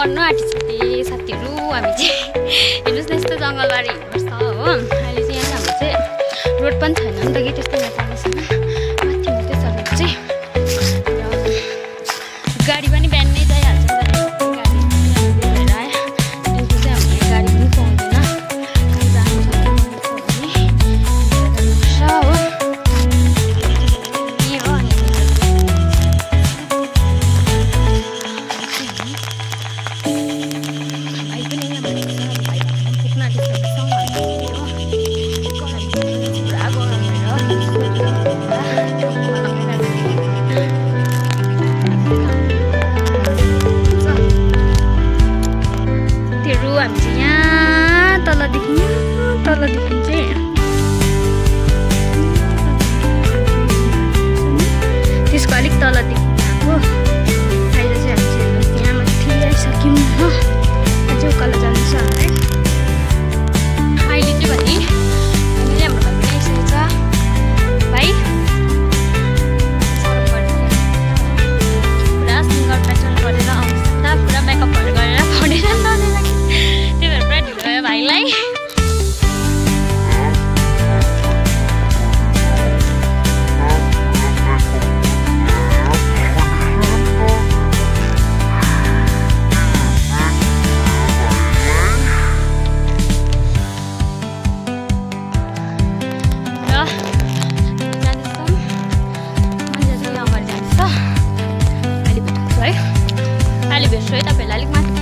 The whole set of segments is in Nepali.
झर्नु आँटिसके साथीहरू। हामी चाहिँ हेर्नुहोस् न यस्तो जङ्गलबारी हिँड्नुपर्छ हो। अहिले चाहिँ यहाँ हाम्रो चाहिँ रोड पनि छैन नि त कि त्यस्तो यहाँ पानीसँग माथि मात्रै छ रोड चाहिँ। गाडी पनि बिहानै जाइहाल्छ गाडी भएर आयो दिउँसो चाहिँ हामीले गाडी पनि पाउँदैन। कहीँ जानु छ भने हो के हो हामी चाहिँ यहाँ तलदेखि चाहिँ त्यसको अलिक तलदेखि आएको। अहिले चाहिँ हामी चाहिँ यहाँ माथि आइसक्यौँ हो। अझै उकालो जानु छ है। अहिले चाहिँ भने हामीले हाम्रो घर पनि आइसकेको छ भाइ। पुरा सिङ्गर प्याटर्न गरेर आउँछ पुरा मेकअपहरू गरेर फाउन्डेसन लगाउनु लागि त्यही भएर पुरा ढिलो भयो भाइलाई।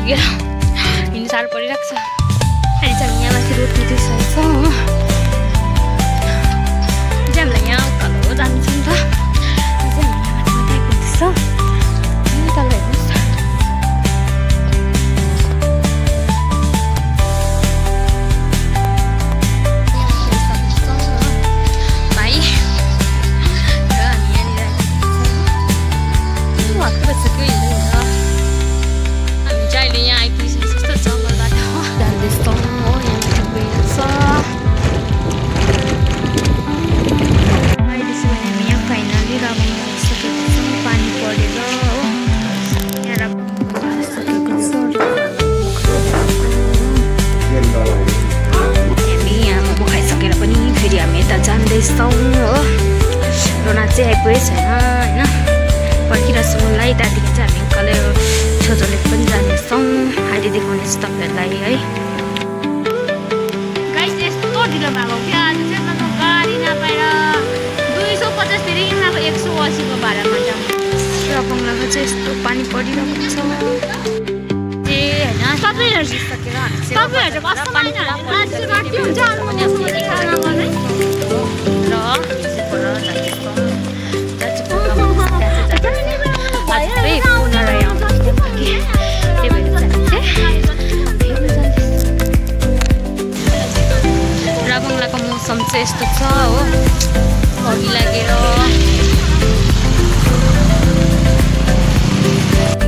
हिँड्नु साह्रो परिरहेको छ। अहिले चाहिँ हामी यहाँ माथि रोड पुगिसकेको छौँ हो। चाहिँ हामीलाई यहाँ उकालो जानु छ नि त। चाहिँ हामी यहाँ माथि माथि आइपुग्दैछौँ। तल हेर्नुहोस् भाइ र हामी यहाँनिर हत्तु बसिसक्यो हिँड्दै हिँड्दा। हामी चाहिँ अहिले यहाँ आइपुगिसकेको जस्तो जङ्गलबाट जाँदैछौँ हो। यहाँ पुगेछ अहिले चाहिँ हामी यहाँ फाइनली रामु आइसकेको छौँ। पानी परेर हो यहाँ रामु आइसकेको छ। हामी यहाँ मोमो खाइसकेर पनि फेरि हामी यता जाँदैछौँ हो। रोना चाहिँ आइपुगेको छैन होइन पर्खिरहेको छु मलाई। त्यहाँदेखि चाहिँ हामी उकालो छेउछाउले पनि जानेछौँ। अहिले देखाउनेछु तपाईँहरूलाई है। गाइस यस्तो ढिलो भएको क्या आज चाहिँ म त गाडी नपाएर 250 फेरि यिनीहरूको 180 को भाडामा जाउँ। र बङ्गलामा चाहिँ यस्तो पानी परिरहेको छ ए होइन सबैहरू जित्सकेर सबैहरू कस्तो पानी राति हुन्छ अनि यसरी खाना गर्ने र बङ्गलाको मौसम चाहिँ यस्तो छ हो। हगी लागेर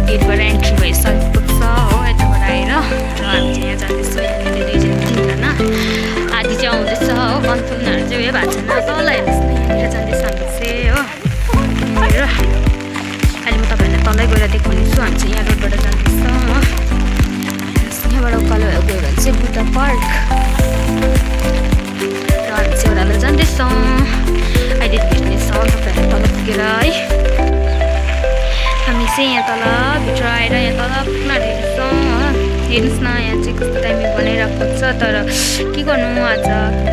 गेटबाट एन्ट्री भइसकेको छ हो यताबाट आएर। र हामी चाहिँ यहाँ जाँदैछौँ। यहाँनिर 2-3जना आधी चाहिँ आउँदैछ हो। कन्फर्महरू चाहिँ उयो भएको छैन तल हेर्नुहोस् न। यहाँनिर जाँदैछ हामी चाहिँ हो। र अहिले म तपाईँहरूलाई तलै गएर देखाउनेछु। हामी चाहिँ यहाँ रोडबाट जाँदैछौँ हो। यहाँबाट उकालो गयो भने चाहिँ बुद्ध पार्क। र हामी चाहिँ एउटालाई जाँदैछौँ। अहिले भेट्नेछौँ तपाईँहरू तल पुगेर है। हामी चाहिँ यहाँ तल भित्र आएर यहाँ तल पुग्न हेर्छौँ हो। हेर्नुहोस् न यहाँ चाहिँ कस्तो टाइमिङ बनाइरहेको छ। तर के गर्नु आज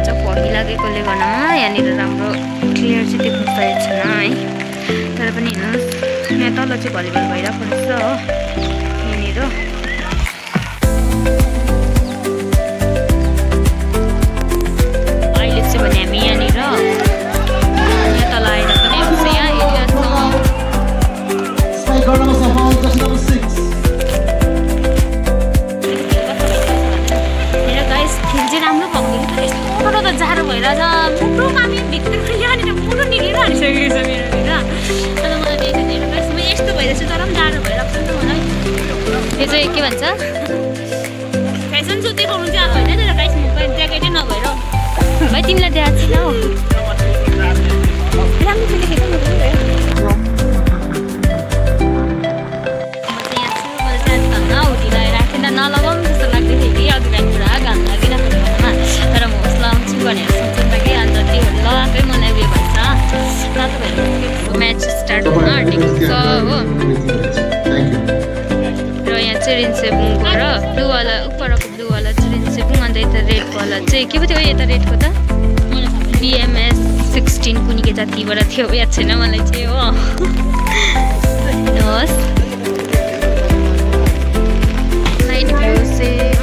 चाहिँ फगी लागेकोले गर्दामा यहाँनिर राम्रो क्लियर चाहिँ देख्नु सकेको छैन है। तर पनि हेर्नुहोस् यहाँ तल चाहिँ भलिबल भइरहेको रहेछ हो यहाँनिर। अहिले चाहिँ भने हामी यहाँनिर यहाँ तल आएर पनि यहाँ एरिया छ। गाइस खेल चाहिँ राम्रो भएको थियो। यस्तो त जाडो भइरहेछ मुटु मामी भित्र यहाँनिर मुटु निक्लिएर हालिसकेको छ मेरो होइन। तर मलाई त्यही छैन गाइस म यस्तो भइरहेछ तर पनि जाडो भइरहेको छ नि त मलाई। यो चाहिँ के भन्छ फेसन सो देखाउनु चाहिँ अब होइन। तर गाइस म ज्याकेटै नभएर भाइ तिमीलाई देखाएको छैन हौ। राम्रो चाहिँ देखेको म चाहिँ यहाँ छु। मैले चाहिँ धन्न उठिरहेर भनेर सोच्छन् त कि अन्त त्यो लगाएकै मलाई उयो भन्छ तातो भएर म्याच स्टार्ट हुन आँटेको छ हो र यहाँ चाहिँ रिन्सेबुङको र ब्लूवाला उपरको ब्लूवाला चाहिँ रिन्सेबुङ अन्त यता रेडवाला चाहिँ के पो थियो यता रेडको त BMS 16 कुनै के जातिबाट थियो याद छैन मलाई चाहिँ हो हेर्नुहोस् नाइट भ्यू चाहिँ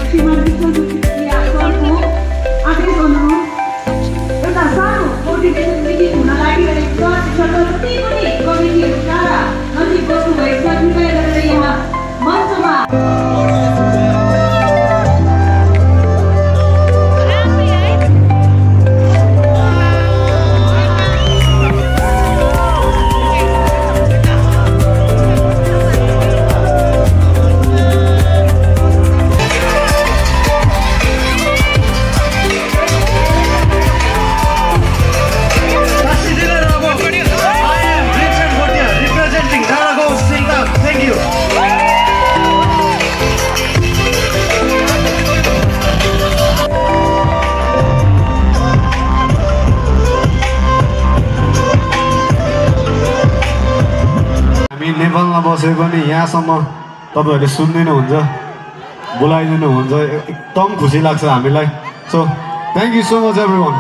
नेपालमा बसे पनि यहाँसम्म तपाईहरुले सुन्दिनुहुन्छ बोलाइदिनुहुन्छ एकदम खुसी लाग्छ हामीलाई so thank you so much everyone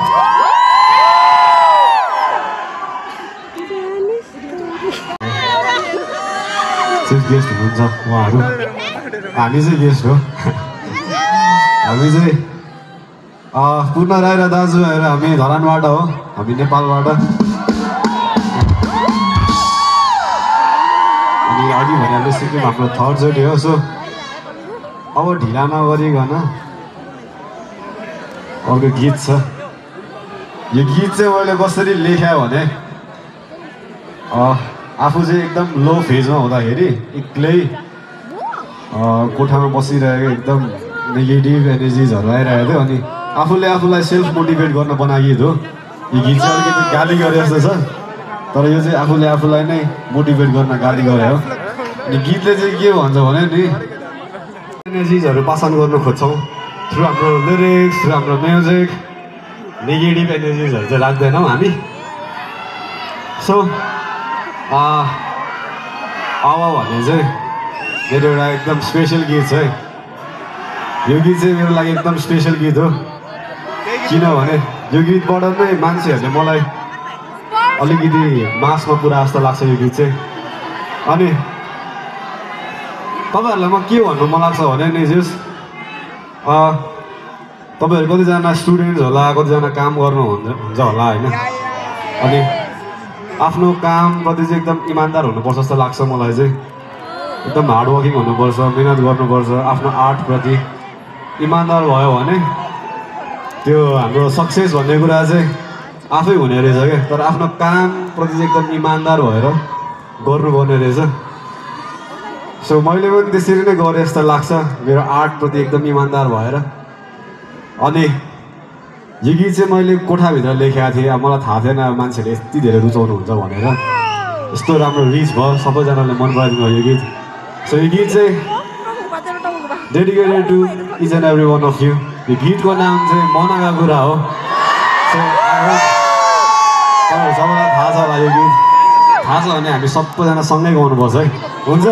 chief guest हुनुहुन्छ उहाँहरु हामी चाहिँ गेस्ट हो हामी चाहिँ पूर्ण राई र दाजुहरु हामी धरानबाट हो हामी नेपालबाट अघि भनिहाल्नु सिक्किम आफ्नो थर्ड चोटि हो सो अब ढिला नगरिकन अर्को गीत छ यो गीत चाहिँ मैले कसरी लेखेँ भने आफू चाहिँ एकदम लो फेजमा हुँदाखेरि एक्लै कोठामा बसिरहेको एकदम नेगेटिभ एनर्जिजहरू आइरहेको थियो अनि आफूले आफूलाई सेल्फ मोटिभेट गर्न बनाइएको हो यो गीत चाहिँ अलिकति गाली गरे जस्तो छ तर यो चाहिँ आफूले आफूलाई नै मोटिभेट गर्न गाली गरे हो अनि गीतले चाहिँ के भन्छ भने नि एनर्जिजहरू पासन गर्न खोज्छौँ थ्रु हाम्रो लिरिक्स थ्रु हाम्रो म्युजिक नेगेटिभ एनर्जिजहरू चाहिँ राख्दैनौँ हामी सो आवा भन्ने चाहिँ मेरो एउटा एकदम स्पेसल गीत छ है यो गीत चाहिँ मेरो लागि एकदम स्पेसल गीत हो किनभने यो गीतबाट नै मान्छेहरूले मलाई अलिकति मासमा पुरा जस्तो लाग्छ यो गीत चाहिँ अनि तपाईहरुलाई म के भन्नु मन लाग्छ भने नि जस तपाईहरु कतिजना स्टुडेन्ट्स होला कतिजना काम गर्नुहुन्छ होला हैन अनि आफ्नो कामप्रति चाहिँ एकदम इमानदार हुनुपर्छ जस्तो लाग्छ मलाई चाहिँ एकदम हार्ड वर्किङ हुनुपर्छ मेहनत गर्नुपर्छ आफ्नो आर्टप्रति इमानदार भयो भने त्यो हाम्रो सक्सेस भन्ने कुरा चाहिँ आफै हुने रहेछ क्या तर आफ्नो कामप्रति चाहिँ एकदम इमानदार भएर गर्नुपर्ने रहेछ सो मैले पनि त्यसरी नै गरेँ जस्तो लाग्छ मेरो आर्टप्रति एकदम इमानदार भएर अनि यो गीत चाहिँ मैले कोठाभित्र लेखेको थिएँ अब मलाई थाहा थिएन मान्छेले यति धेरै रुचाउनुहुन्छ भनेर यस्तो राम्रो रिच भयो सबैजनाले मन पराइदिनु भयो यो गीत सो यो गीत चाहिँ dedicated to each and every one of you यो गीतको नाम चाहिँ मनाका कुरा हो सो तपाईँहरू सबैलाई थाहा छ होला यो गीत थाहा छ भने हामी सबैजना सँगै गाउनुपर्छ है हुन्छ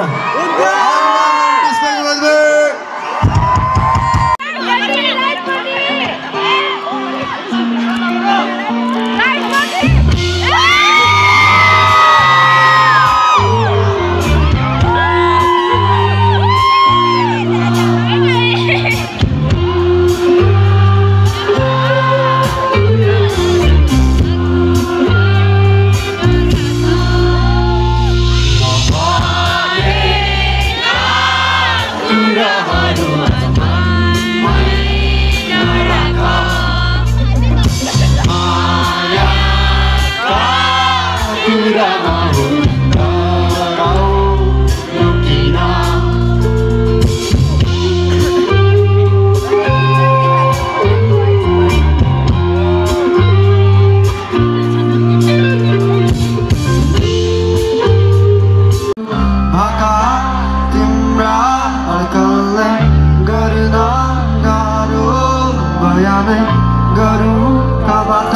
बाट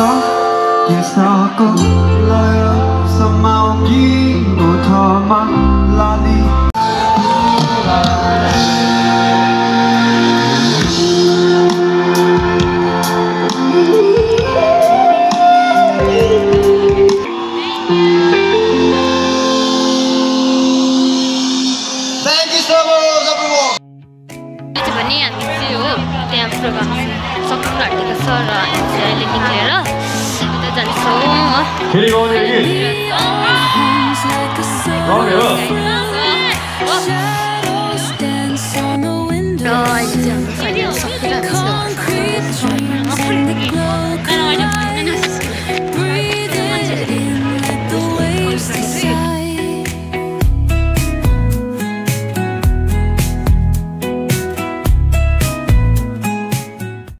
यसको लय समाउकी गोठमा लाली फेरि गाउने कि गाउने हो